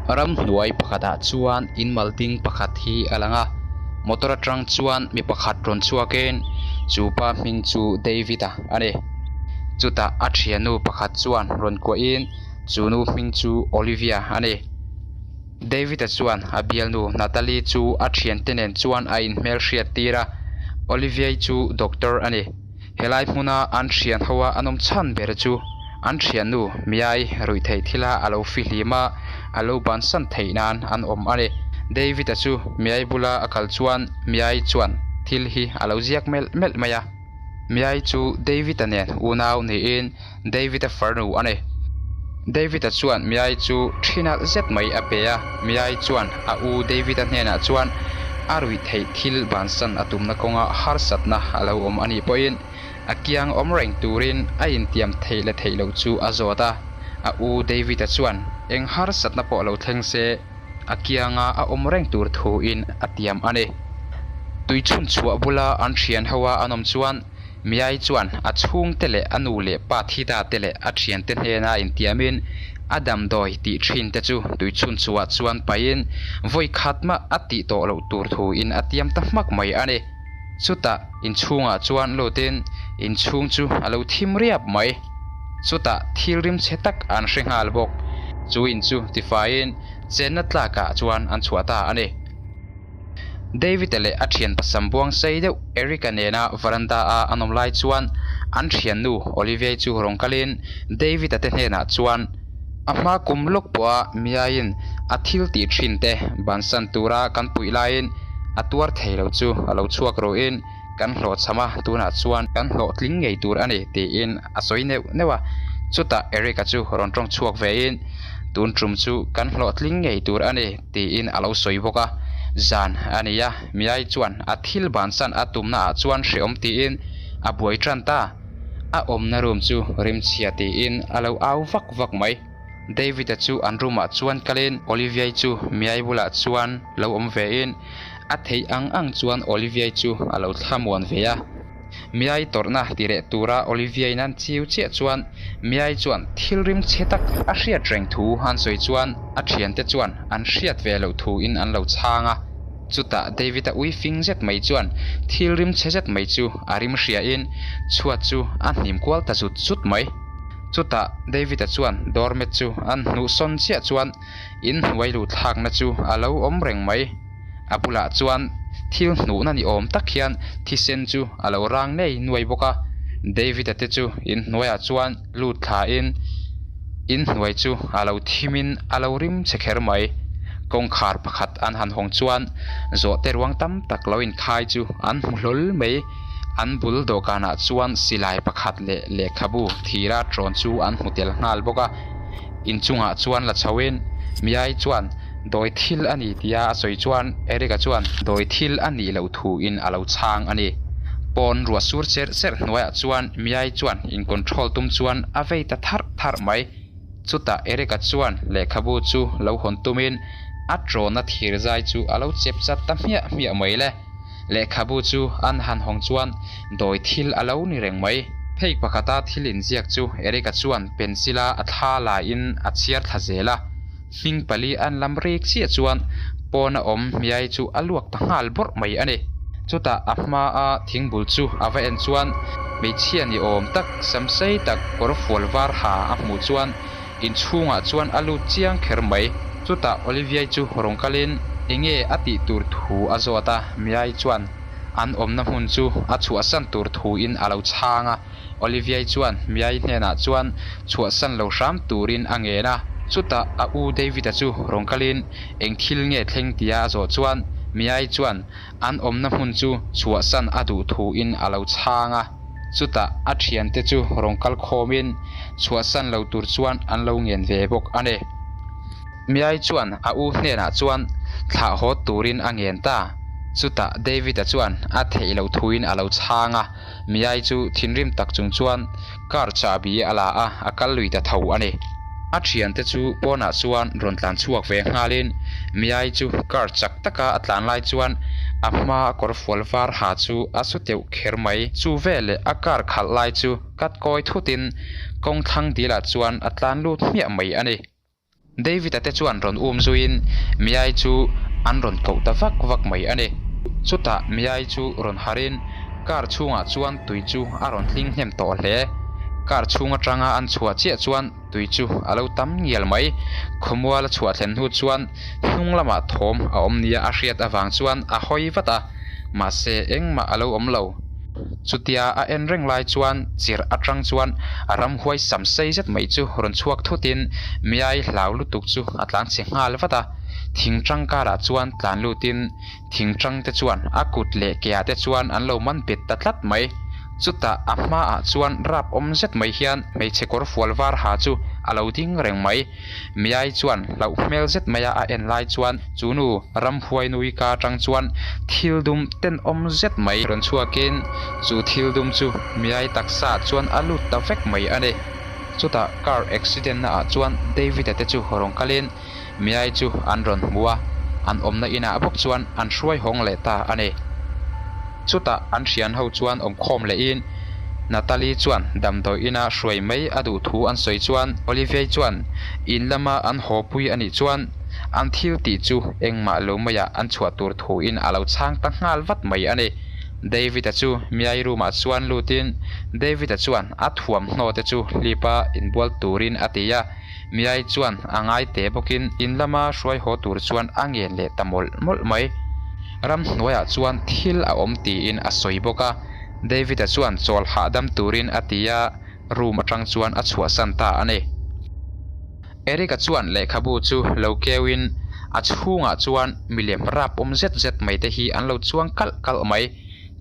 Ramhnuai pakhatah chuan in mal ding pakhat hi a lang a motor atang chuan mi pakhat rawn chhuakin chu pa hming chu David-a a ni chutah a thiannu pakhat chuan rawn kuahin chu nu hming chu Olivia a ni. David-a chuan a bialnu Natalie chu a thiante nen chuan a inhmelhriat tir a Olivia-i chu doctor a ni. Helai hmuna an thian ho a an awm chhan ber chu an thiannu Miai ruihtheih thila a lo fihlim a, a lo bansan theih nan an awm a ni. David-a chu Miai bula a kal chuan Miai chuan thil hi a lo ziak melh melh mai a. Miai chu David-a nen unau niin David-a farnu a ni. David-a chuan Miai chu thinalh zet mai a pe a, Miai chuan a u David-a hnenah chuan a ruihtheih thil bansan a tumna kawnga harsatna a lo awm a nih pawhin a kiang awm reng turin a intiam theih leh theih loh chu a zawt a. A u David-a chuan eng harsatna pawh lo thleng se a kianga a awm reng tur thuin a tiam a ni. Tuichhunchhuah bula an thian ho a an awm chuan Miai chuan a chhungte leh a nu leh pa thi ta te leh a thiante hnena intiamin a damdawi tih thin te chu tuichhunchhuah chuan pahin vawi khat mah a tih tawh loh tur thuin a tiam ta hmak mai a ni. Chutah inchhungah chuan lutin inchhung chu a lo thim riap mai. Chutah thil rim chhe tak an hre nghal bawk. Chu in chu tifaiin chenna tlakah chuan an chhuah ta a ni. David-a leh a thian pasam buang sei deuh Eric-a nena veranda-a an awm lai chuan an thiannu Olivia-i chu rawn kalin David-a te hnenah chuan a hma kum lawk pawha miaiin a thil tih thin te bansan tura kan puih laiin a tuar thei lo chu a lo chhuak ruhin kan hlawhchham a, tunah chuan kan hlawhtling ngei tur a ni tiin a sawi neuh neuh a. Chutah Eric-a chu rawn tawng chhuak vein tun tum chu kan hlawhtling ngei tur a ni. tiin a lo sawi bawk a, zan a ni a, Miai chuan a thil bansan a tumna ah chuan hreawm tiin a buai tan ta, a awmna room chu rimchhia tiin a lo au vak vak mai. David-a chu an room ah chuan kalin Olivia-i chu Miai bulah chuan lo awm vein a theih ang ang chuan Olivia-i chu a lo thlamuan ve a. Miai tawrhna ti leh tura Olivia-in an chiu chiah chuan Miai chuan thil rim chhe tak a hriat reng thu an sawi chuan a thiante chuan an hriat ve loh thuin an lo chhang a. Chutah David-a ui fing zet mai chuan thil rim chhe zet mai chu a rim hriain chhuat chu a hnim kual ta zut zut mai. Chutah David-a chuan doormat chu an hnuh sawn chiah chuan inhnuai luhthlakna chu a lo awm reng mai. A bulah chuan thil hnuhna ni awm tak hian thisen chu a lo rang nei nuai bawk a, David-a te chu inhnuaiah chuan lut thlain inhnuai chu a lo thimin a lo rim chhe kher mai. Kawngkhar pakhat an han hawng chuan zawhte ruang tam tak lo inkhai chu an hmu hlawl mai. An bul dawhkanah chuan silai pakhat leh lehkhabu thira ṭawn chu an hmu tel nghal bawk a, inchungah chuan la chhoin Miai chuan Dawi thil a ni tia a sawi chuan Eric-a chuan dawi thil a nih loh thuin a lo chhang a ni. Pawn ruah sur cherh cherh hnuaiah chuan Miai chuan in control tum chuan a vei ta tharh tharh mai. Chutah Eric-a chuan lehkhabu chu lo hawn tumin a tawna thir zai chu a lo chep chat ta hmiah hmiah mai le. Lehkhabu chu an han hawng chuan dawi thil a lo ni reng mai. Phei pakhata thil inziak chu Eric-a chuan pencil-a a thla laiin a chhiar thla zel a. Hming pali an lam rek chiah chuan pawna awm hmiai chu a luak ta nghal bawrh mai a ni. Chutah a hmaa thingbul chu a va en chuan hmeichhia ni awm tak sam sei tak kawr fual var ha a hmuh chuan inchhungah chuan a lut chiang kher mai. Chutah Oliviai chu rawn kalin enge a tih tur thu a zawt a, Miai chuan an awmna hmun chu a chhuahsan tur thuin a lo chhang a. Oliviai chuan Miai hnenah chuan chhuahsan lo hram turin a ngen a. Chutah a u David-a chu rawn kalin eng thil nge thleng tia a zawh chuan Miai chuan an awmna hmun chu chhuahsan a duh thuin a lo chhang a. Chutah a thiante chu rawn kal khawmin chhuahsan lo tur chuan an lo ngen ve bawk a ni. Miai chuan a u hnenah chuan thlah haw turin a ngen ta. Chutah David-a chuan a theih loh thuin a lo chhang a. Miai chu thinrim tak chung chuan car chahbi a la a, a kal lui ta tho a ni. A thiante chu pawnah chuan rawn tlan chhuak ve nghalin Miai chu car chak taka a tlan lai chuan a hma a kawr fual var ha chu a su teuh kher mai. Chu veleh a car khalh lai chu kat kawi thutin kawng thlang dilah chuan a tlan lut hmiah mai a ni. David-a te chuan rawn um zuiin Miai chu an rawn koh ta vak vak mai a ni. Chutah Miai chu rawn harhin car chhungah chuan tui chu a rawn hling hnem tawh hle. Car chhung atanga an chhuah chiah chuan tui chu a lo tam ngial mai. Khawmual a chhuah thlen hnu chuan hnung lamah thawm a awm nia a hriat avang chuan a hawi vat a, mahse engmah a lo awm lo. Chutia a en reng lai chuan chirh atang chuan ramhuai sam sei zet mai chu rawn chhuak thutin Miai hlau lutuk chu a tlan chhe nghal vat a. Thing tangkarah chuan tlan lutin thing tangte chuan a kut leh keah te chuan an lo man bet ta tlat mai. Chutah a hmaah chuan rap awm zet mai hian hmeichhe kawr fual var ha chu a lo ding reng mai. Miai chuan hlauh hmel zet maia a en lai chuan chu nu ramhuai nui ka atang chuan thil dum tenawm zet mai rawn chhuakin chu thil dum chu Miai taksa ah chuan a lut ta vek mai a ni. Chutah car accident na ah chuan David-a te chu rawn kalin Miai chu an rawn hmu a, an awmna inah bawk chuan an hruai hawng leh ta a ni. Chutah an thian ho chuan awmkhawm lehin Natalie chuan damdawi ina hruai mai a duh thu an sawi chuan Olivier chuan in lama an haw pui a nih chuan an thil tih chu engmah lo maiah an chhuah tur thuin a lo chhang ta nghal vat mai a ni. David-a chu Miai room ah chuan lutin David-a chuan a thuamhnaw te chu hlipa inbual turin a ti a, Miai chuan a ngai teh bawkin in lama hruai haw tur chuan a ngen leh ta mawlh mawlh mai. Ramhnuaiah chuan thil a awm tiin a sawi bawk a, David-a chuan chawl hahdam turin a ti a, room atang chuan a chhuahsan ta a ni. Eric-a chuan lehkhabu chu lo keuin a chhungah chuan milem rap awm zet zet mai te hi an lo chuang kalh kalh mai.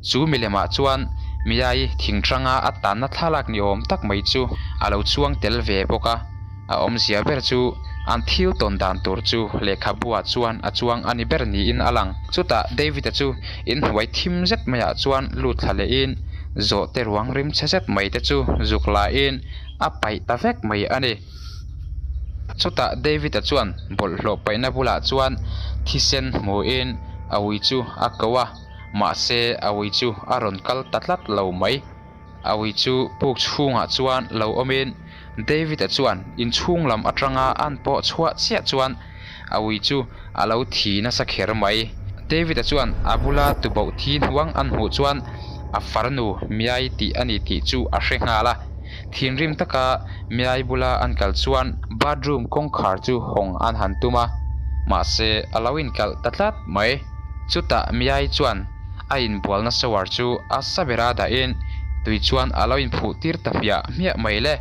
Chu milemah chuan Miai thingtanga a tanna thlalak ni awm tak mai chu a lo chuang tel ve bawk a. A awmzia ber chu an thil tawn dan tur chu lehkhabuah chuan a chuang a ni ber niin a lang. Chutah David-a chu inhnuai thim zet maiah chuan lut thla lehin zawhte ruang rim chhe zet mai te chu zuk lahin a paih ta vek mai a ni. Chutah David-a chuan bawlhhlawh paihna bulah chuan thisen hmuhin a ui chu a ko a, mahse a ui chu a rawn kal ta tlat lo mai. A ui chu puk chhungah chuan lo awmin David-a chuan inchhung lam atanga an pawh chhuah chiah chuan a ui chu a lo thi nasa kher mai. David-a chuan a bula tuboh thi hnuang an hmuh chuan a farnu Miai tih a ni tih chu a hre nghal a. Thinrim taka Miai bula an kal chuan bathroom kawngkhar chu hawng an han tum a, mahse a lo inkalh ta tlat mai. Chutah Miai chuan a inbualna shower chu a sa bera dahin tui chuan a lo inphuh tir ta hmiah hmiah mai le.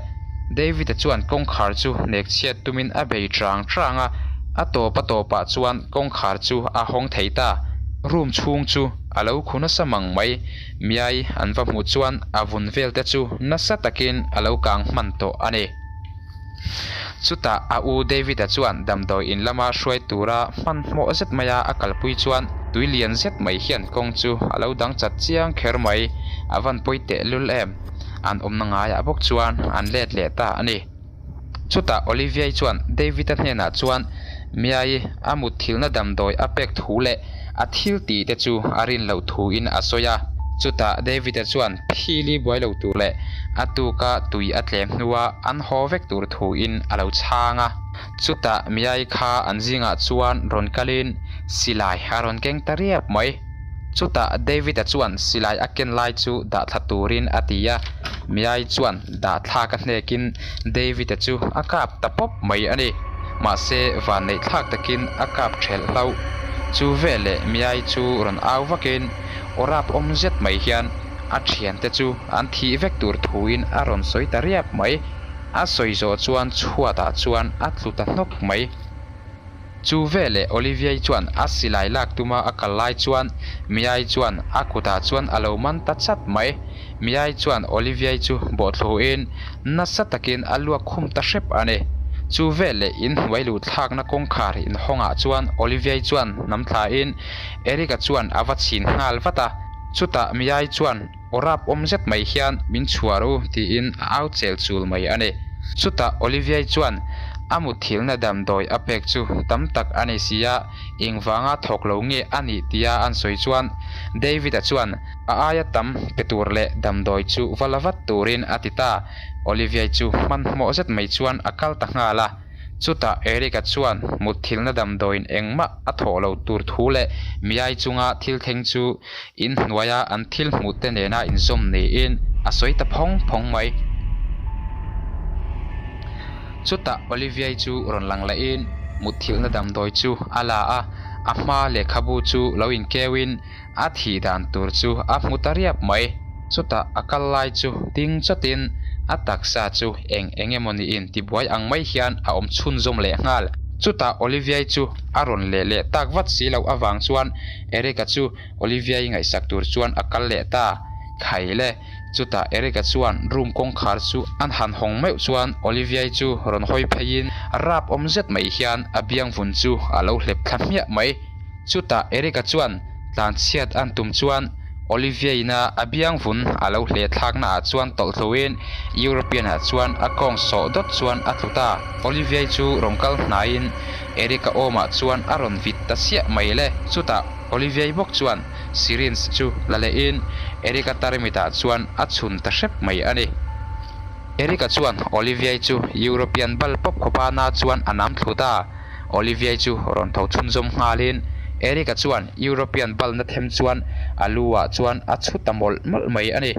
David-a chuan kawngkhar chu nek chhiat tumin a bei chang chang a, a tawp a tawpah chuan kawngkhar chu a hawng thei ta. Room chhung chu a lo khu nasa mang mai. Miai an va hmuh chuan a vun vel te chu nasa takin a lo kang hman tawh a ni. Chutah a u David-a chuan damdawi in lama hruai tura hmanhmawh zet maia a kalpui chuan tui lian zet mai hian kawng chu a lo dang chat chiang kher mai, a van pawi teh lul em? An awmna ngaiah bawk chuan an let leh ta a ni. Chutah Olivia-i chuan David-a hnenah chuan Mia-i a mutthilhna damdawi a pek thu leh a thil tih te chu a rin loh thuin a sawi a. Chutah David-a chuan phili buai lo tur leh a tuka tui a tlem hnua an haw vek tur thuin a lo chhang a. Chutah Miai kha an zingah chuan rawn kalin silai a rawn keng ta riap mai. Chutah David-a chuan silai a ken lai chu dah thla turin a ti a, Miai chuan dah thlak a hnekin David-a chu a kap ta pawp mai a ni. Mahse, vanneih thlak takin a kap thelh hlauh. Chu veleh Miai chu rawn au vakin aw rap awm zet mai hian a thiante chu an thih vek tur thuin a rawn sawi ta riap mai. A sawi zawh chuan chhuatah chuan a tlu ta hnawk mai. Chu veleh Olivier chuan a silai lak tuma a kal lai chuan Miai chuan a kutah chuan a lo man ta chat mai. Miai chuan Olivier chu bawhthluin nasa takin a luak khum ta hrep a ni. Chu veleh inhnuai luh thlakna kawngkhar inhawngah chuan Olivier chuan hnam thlain Eric-a chuan a va chhin nghal vat a. Chutah Miai chuan aw rap awm zet mai hian min chhuar u tiin a au chel chul mai a ni. Chutah Olivier chuan a mutthilna damdawi a pek chu tam tak a ni si a, engvanga thawk lo nge a nih tia an sawi chuan David-a chuan a aia tam pe tur leh damdawi chu va la vat turin a ti ta. Olivier chu hmanhmawh zet mai chuan a kal ta nghal a. Chutah Eric-a chuan mutthilhna damdawiin engmah a thawh lo tur thu leh miai chunga thil thleng chu in hnuaia an thil hmuh te nena inzawm niin a sawi ta phawng phawng mai. Chutah Olivia-i chu rawn lang lahin mutthilhna damdawi chu a la a, a hma lehkhabu chu lo inkeuin a thih dan tur chu a hmu ta riap mai. Chutah a kal lai chu ding chawtin a taksa chu eng eng emaw niin tibuai ang mai hian a awm chhunzawm leh nghal. Chutah Olivia-i chu a rawn leh leh tak vat si loh avang chuan Eric-a chu Olivia-i ngaihsak tur chuan a kal leh ta. Khai le! Chutah Eric-a chuan room kawngkhar chu an han hawng meuh chuan Olivia-i chu rawn hawi pheiin rap awm zet mai hian a biang vun chu a lo hlep thla hmiah mai. Chutah Eric-a chuan tlanchhiat an tum chuan Olivia-ina a biang vun a lo hleh thlakna ah chuan tawlh tluin European-ah chuan a kawng sawh dawt chuan a tlu ta. Olivia-i chu rawn kal hnaiin Eric-a awmah chuan a rawn vit ta chiah mai le. Chutah Olivia-i bawk chuan syringe chu la lehin Eric-a tarmit-ah chuan a chhun ta hrep mai a ni. Eric-a chuan Olivia-i chu European bal pawp khawpa na chuan a nam thlu ta. Olivia-i chu rawn tho chhunzawm nghalin Eric-a chuan European balna them chuan a lu-ah chuan a chhu ta mawlh mawlh mai a ni.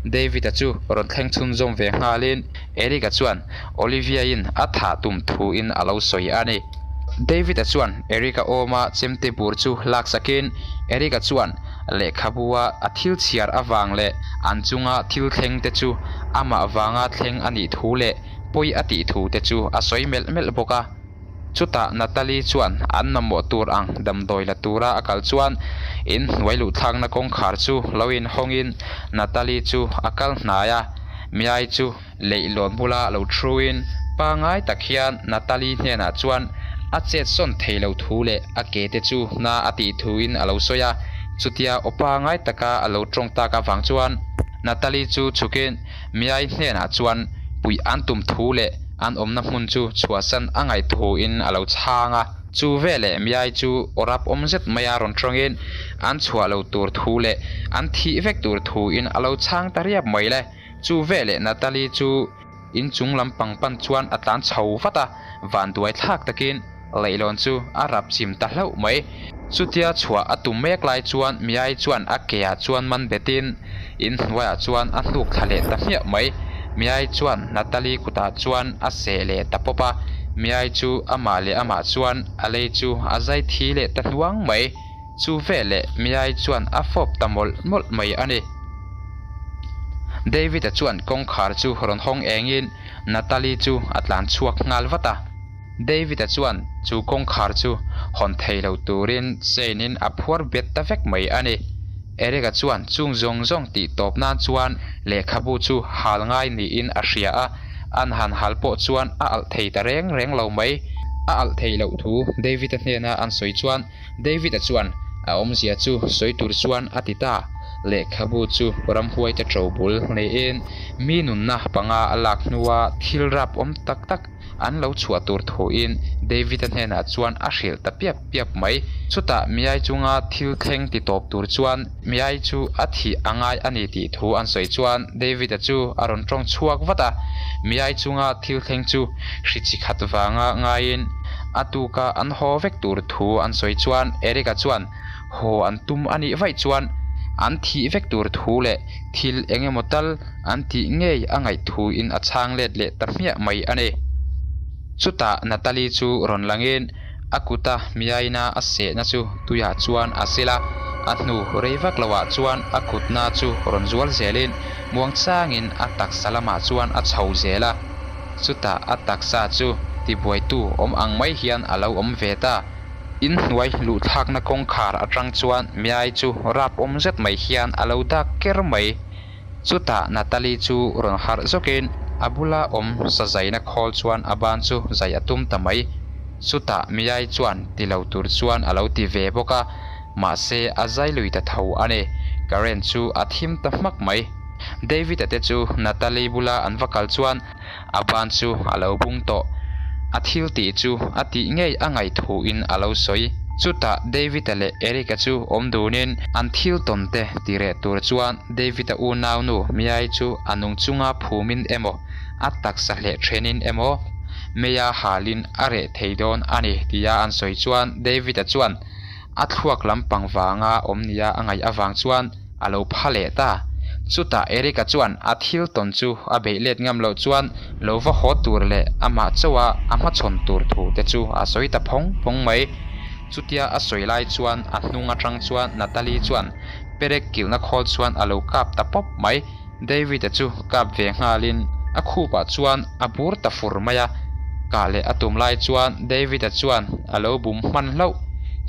David-a chu rawn thleng chhunzawm ve nghalin Eric-a chuan Olivia-in a thah tum thuin a lo sawi a ni. David-a chuan Eric-a awma chemte bur chu laksakin Eric-a chuan lehkhabua a thil chhiar avang leh an chunga thil thleng te chu amah vanga thleng a nih thu leh pawi a tih thu te chu a sawi melh melh bawk a. Chutah Natalie chuan an mamawh tur ang damdawi la tura a kal chuan in hnuai luh thlakna kawngkhar chu lo inhawngin Natalie chu a kal hnai a, Miai chu leihlawn bula lo thuin pangai tak hian Natalie hnenah chuan a chet sawn thei lo thu leh a ke te chu na a tih thuin a lo sawi a, chutia aw pangai taka a lo tawng tak avang chuan Natalie chu chhukin Miai hnenah chuan puih an tum thu leh an awmna hmun chu chhuahsan a ngaih thuin a lo chhang a. Chu veleh Miai chu aw rap awm zet maia rawn tawngin an chhuah lo tur thu leh an thih vek tur thuin a lo chhang ta riap mai le. Chu veleh Natalie chu inchung lampang pan chuan a tlan chho vat a, vanduai thlak takin Leihlawn chu a rap chim ta hlauh mai. Chutia chhuah a tum mek lai chuan Miai chuan a ke ah chuan man betin in hnuaiah chuan a hnuk thla leh ta hmiah mai. Miai chuan Natalie kutah chuan a seh leh ta pawp a, Miai chu amah leh amah chuan a lei chu a zai thi leh ta hnuang mai. Chu veleh Miai chuan a fawp ta mawlh mawlh mai a ni. David-a chuan kawngkhar chu rawn hawng engin Natalie chu a tlan chhuak nghal vat a. David-a chuan chu kawngkhar chu hawn thei lo turin chain-in a phuar bet ta vek mai a ni. Eric-a chuan chung zawng zawng tih tawp nan chuan lehkhabu chu hal ngai niin a hria a, an han hal pawh chuan a alh thei ta reng reng lo mai. A alh theih loh thu David-a hnena an sawi chuan David-a chuan a awmzia chu sawi tur chuan a ti ta. Lehkhabu chu ramhuaite ṭo bul niin mi nunna panga a lak hnua thil rap awm tak tak an lo chhuah tur thuin David-a hnenah chuan a hrilh ta piap piap mai. Chutah Miai chunga thil thleng ti tawp tur chuan Miai chu a thih a ngai a ni tih thu an sawi chuan David-a chu a rawn tawng chhuak vat a. Miai chunga thil thleng chu hri chi khat vanga ngaiin a tuka an haw vek tur thu an sawi chuan Eric-a chuan haw an tum a nih vaih chuan an thih vek tur thu leh thil eng emaw tal an tih ngei a ngaih thuin a chhang let leh ta hmiah mai a ni. Chutah Natalie chu rawn langin a kuta miaina a sehna chu tuiah chuan a sil a, a hnu rei vak loah chuan a kutna chu rawn zual zelin muangchangin a taksa lamah chuan a chho zel a. Chutah a taksa chu tibuaitu awm ang mai hian a lo awm ve ta. In hnuai luhthlakna kawngkhar atang chuan Miai chu rap awm zet mai hian a lo dak ker mai. Chutah Natalie chu rawn harh zawkin a bula awm sa zaina khawl chuan a ban chu zai a tum ta mai. Chutah Miai chuan ti lo tur chuan a lo ti ve bawk a, mahse a zai lui ta tho a ni. Current chu a thim ta hmak mai. David-a te chu Natalie bula an va kal chuan A ban chu a lo bung tawh. A thil tih chu a tih ngei a ngaih thuin a lo sawi. Chutah David-a leh Eric-a chu awm dunin an thil tawn te ti reh tur chuan David-a unaunu Miai chu a nung chunga phumin emaw, a taksa hleh thenin emaw, Meia halin a reh thei dawn a ni tia an sawi chuan David-a chuan a thluak lampang vanga awm nia a ngaih avang chuan a lo pha leh ta. Chutah Eric-a chuan a thil tawn chu a beih let ngam loh chuan lo va haw tur leh amah chauha a hmachhawn tur thu te chu a sawi ta phawng phawng mai. Chutia a sawi lai chuan a hnung atang chuan Natalie chuan perek kilhna khawl chuan a lo kap ta pawp mai. David-a chu kap ve nghalin a khupah chuan a bur ta fur mai a, kah leh a tum lai chuan David-a chuan a lo bum hman hlauh.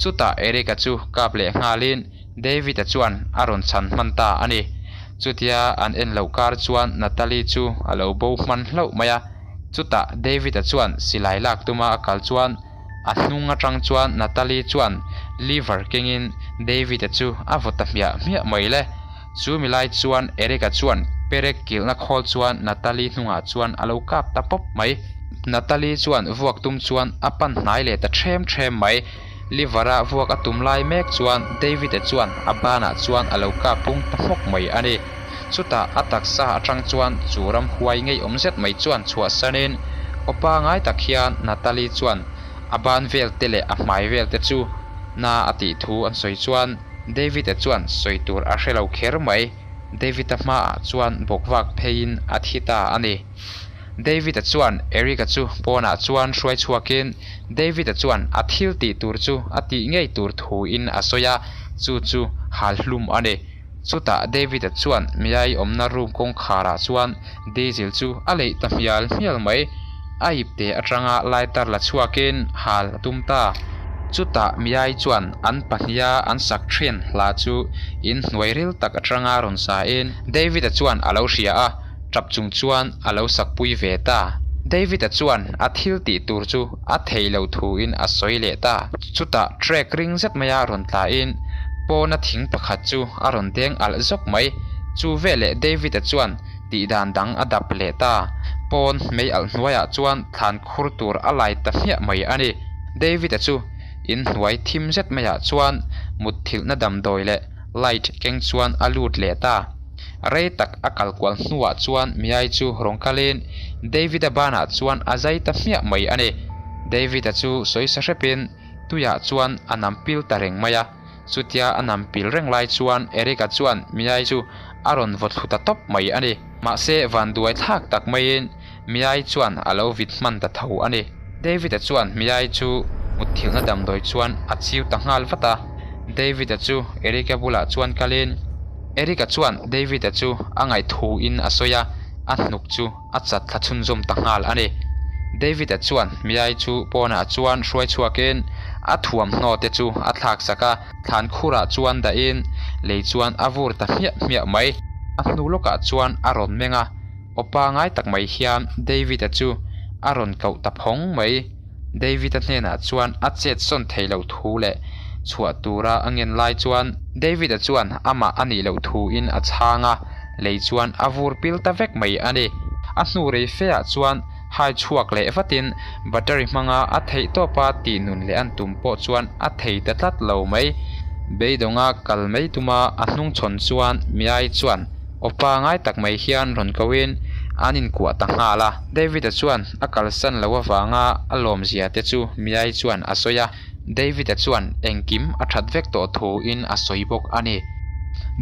Chutah Eric-a chu kap leh nghalin David-a chuan a rawn chhan hman ta a ni. Chutia an en loh kar chuan Natalie chu a lo bo hman hlauh mai a. Chutah David-a chuan silai lak tuma a kal chuan a hnung atang chuan Natalie chuan lever kengin David-a chu a vaw ta hmiah hmiah mai le. Chu mi lai chuan Eric-a chuan perek kilhna khawl chuan Natalie hnungah chuan a lo kap ta pawp mai. Natalie chuan vuak tum chuan a pan hnai leh ta ṭhem ṭhem mai. Liver-a vuak a tum lai mek chuan David-a chuan a banah chuan a lo kap pung ta hmawk mai a ni. Chutah a taksa atang chuan chu ramhuai ngeiawm zet mai chuan chhuahsanin aw pangai tak hian Natalie chuan a ban vel te leh a hmai vel te chu na a tih thu an sawi chuan David-a chuan sawi tur a hre lo kher mai. David-a hmaah chuan bawkvak pheiin a thi ta a ni. David-a chuan Eric-a chu pawnah chuan hruai chhuakin David-a chuan a thil tih tur chu a tih ngei tur thuin a sawi a, chu chu hal hlum a ni. Chutah David-a chuan Miai awmna room kawngkharah chuan diesel chu a leih ta hmial hmial mai. A ipte atanga lighter la chhuakin hal a tum ta. Chutah Miai chuan an pahniha an sak thin hla chu inhnuai ril tak atanga rawn sain David-a chuan a lo hria a. Tap chung chuan a lo sakpui ve ta. David-a chuan a thil tih tur chu a theih loh thuin a sawi leh ta. Chutah trek ring zet maia rawn tlain pawna thing pakhat chu a rawn deng alh zawk mai. Chu veleh David-a chuan tih dan dang a dap leh ta. Pawn mei alh hnuaiah chuan thlan khur tur a lai ta hmiah mai a ni. David-a chu inhnuai thim zet maiah chuan mutthilhna damdawi leh light keng chuan a lut leh ta. Rei tak a kal kual hnuah chuan Miai chu rawn kalin David-a banah chuan a zai ta hmiah mai a ni. David-a chu sawi sa hrepin tuiah chuan a nam pil ta reng mai a. Chutia a nam pil reng lai chuan Eric-a chuan Miai chu a rawn vaw thlu ta tawp mai a ni. Mahse vanduai thlak tak maiin Miai chuan a lo vit hman ta tho a ni. David-a chuan Miai chu mutthilhna damdawi chuan a chiu ta nghal vat a. David-a chu Eric-a bulah chuan kalin, Eric-a chuan David-a chu a ngaihthuin a sawi a, a hnuk chu a chat thla chhunzawm ta nghal a ni. David-a chuan Miai chu pawnah chuan hruai chhuakin a thuamhnaw te chu a thlak sak a, thlan khurah chuan dahin lei chuan a vur ta hmiah hmiah mai. A hnu lawkah chuan a rawn meng a. Aw pangai tak mai hian David-a chu a rawn koh ta phawng mai. David-a hnenah chuan a chet sawn thei loh thu leh chhuah tura a ngen lai chuan David-a chuan amah a nih loh thuin a chhang a, lei chuan a vur pil ta vek mai a ni. A hnu rei feah chuan hai chhuak leh vatin battery hmanga a theih tawpa tih nun leh an tum pawh chuan a thei ta tlat lo mai. Beidawnga kal mai tuma a hnungchhawn chuan Miai chuan Aw pangai tak mai hian rawn koin an inkuah ta nghal a. David-a chuan a kalsan loh avanga a lawmzia te chu Miai chuan a sawi a, David-a chuan engkim a that vek tawh thuin a sawi bawk a ni.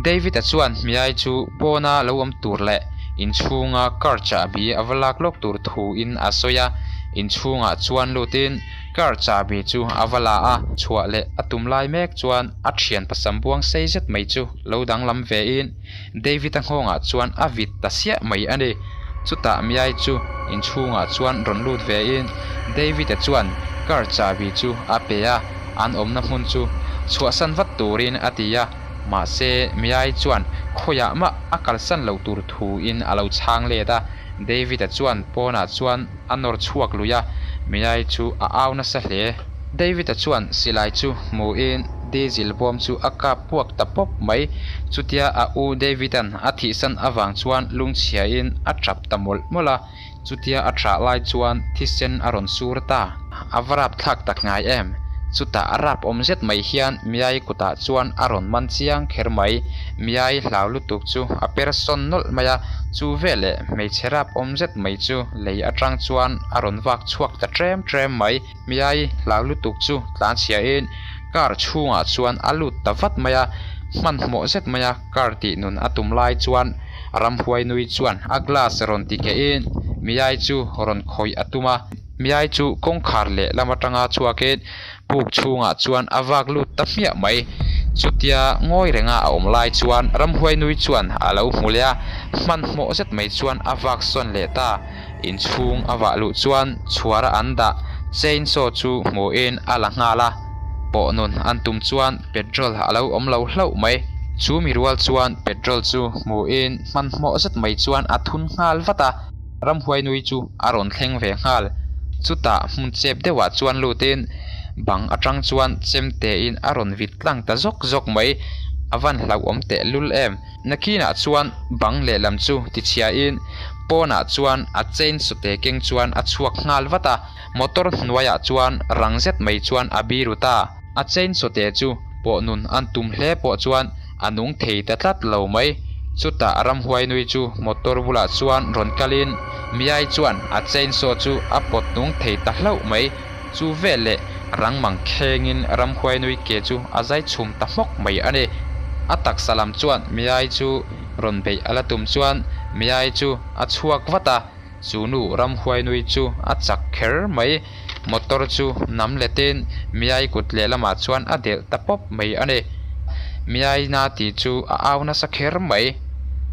David-a chuan Miai chu pawna lo awm tur leh inchhunga car chahbi a va lak lawk tur thuin a sawi a, inchhungah chuan lutin Car chahbi chu a va la a, chhuah leh a tum lai mek chuan a thian pasam buang sei zet mai chu lo danglam vein David-a nghawngah chuan a vit ta siah mai a ni. Chutah Miai chu inchhungah chuan rawn lut vein David-a chuan car chahbi chu a pe a, an awmna hmun chu chhuahsan vat turin a ti a, mahse Miai chuan khawiah mah a kalsan lo tur thuin a lo chhang let a, David-a chuan pawnah chuan a nawr chhuak lui a, Miai chu a au nasa hle. David-a chuan silai chu hmuin diesel bawm chu a kap puak ta pawp mai. Chutia a u David-a'n a thihsan avang chuan lungchhiain a tap ta mawlh mawlh a, chutia a thah lai chuan thisen a rawn sur ta. A va rapthlak tak ngai em? Chutah rap awm zet mai hian Miai kutah chuan a rawn man chiang kher mai. Miai hlau lutuk chu a per sawn nawlh mai a, chu veleh hmeichhe rap awm zet mai chu lei atang chuan a rawn vak chhuak ta ṭem ṭem mai. Miai hlau lutuk chu tlanchhiain car chhungah chuan a lut ta vat mai a, hmanhmawh zet mai a car tih nun a tum lai chuan ramhuai nui chuan a glass rawn ti keh in Miai chu rawn khawih a tum a. Miai chu kawngkhar leh lam atanga chhuakin puk chhungah chuan a vak lut ta hmiah mai. Chutia ngawi renga a awm lai chuan ramhuai nui chuan a lo hmu leh a, hmanhmawh zet mai chuan a vak sawn leh ta. Inchhung a vah luh chuan chhuara an dah chainsaw chu hmuhin a la nghal a, pawh nun an tum chuan petrol a lo awm lo hlauh mai. Chu mi rual chuan petrol chu hmuhin hmanhmawh zet mai chuan a thun nghal vat a. Ramhuai nui chu a rawn thleng ve nghal. Chutah hmun chep deuhah chuan lutin bang atang chuan chemtein a rawn vit tlang ta zawk zawk mai. A van hlauhawm teh lul em. Nakinah chuan bang lehlam chu tichhiain pawnah chuan a chain sawte keng chuan a chhuak nghal vat a. Motor hnuaiah chuan rang zet mai chuan a biru ta. A chain sawte chu pawh nun an tum hle pawh chuan a nung thei ta tlat lo mai. Chutah ramhuai nui chu motor bulah chuan rawn kalin Miai chuan a chainsaw chu a pawt nung thei ta hlauh mai. Chu veleh rang mang khengin ramhuai nui ke chu a zai chhum ta hmawk mai a ni. A taksa lam chuan Miai chu rawn beih a la tum chuan Miai chu a chhuak vat a. Chu nu ramhuai nui chu a chak kher mai. Motor chu nam letin Miai kut lehlamah chuan a delh ta pawp mai a ni. Miai na tih chu a au nasa kher mai.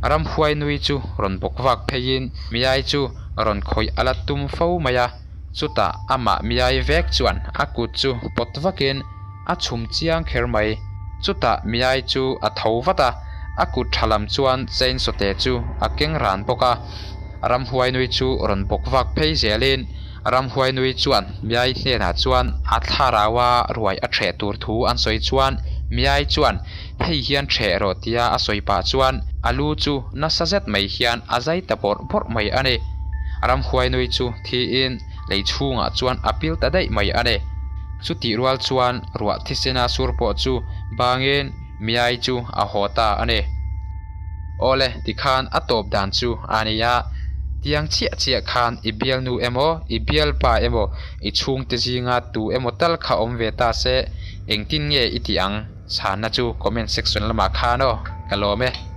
Ramhuai nui chu rawn bawk vak pheiin Miai chu rawn khawih a la tum fo mai a. Chutah amah Miai vek chuan a kut chu pawt vakin a chhum chiang kher mai. Chutah Miai chu a tho vat a, a kut tha lam chuan chainsaw-te chu a keng ran bawk a. Ramhuai nui chu rawn bawk vak phei zelin Ramhuai nui chuan Miai hnenah chuan a thlarau a ruai a ṭheh tur thu an sawi chuan Miai chuan hei hian ṭheh rawh tia a sawi pah chuan a lu chu nasa zet mai hian a zai ta bawrh bawrh mai a ni. Ramhuai nui chu thiin lei chhungah chuan a pil ta daih mai a ni. Chutih rual chuan ruah thisena sur pawh chu bangin Miai chu a haw ta a ni. Awle, tikhan a tawp dan chu a ni a, tiang chiah chiah khan i bialnu emaw, i bialpa emaw, i chhungte zinga tu emaw tal kha awm ve ta se, engtin nge i tih ang? Chhanna chu comment section lamah khan aw, ka lawm e.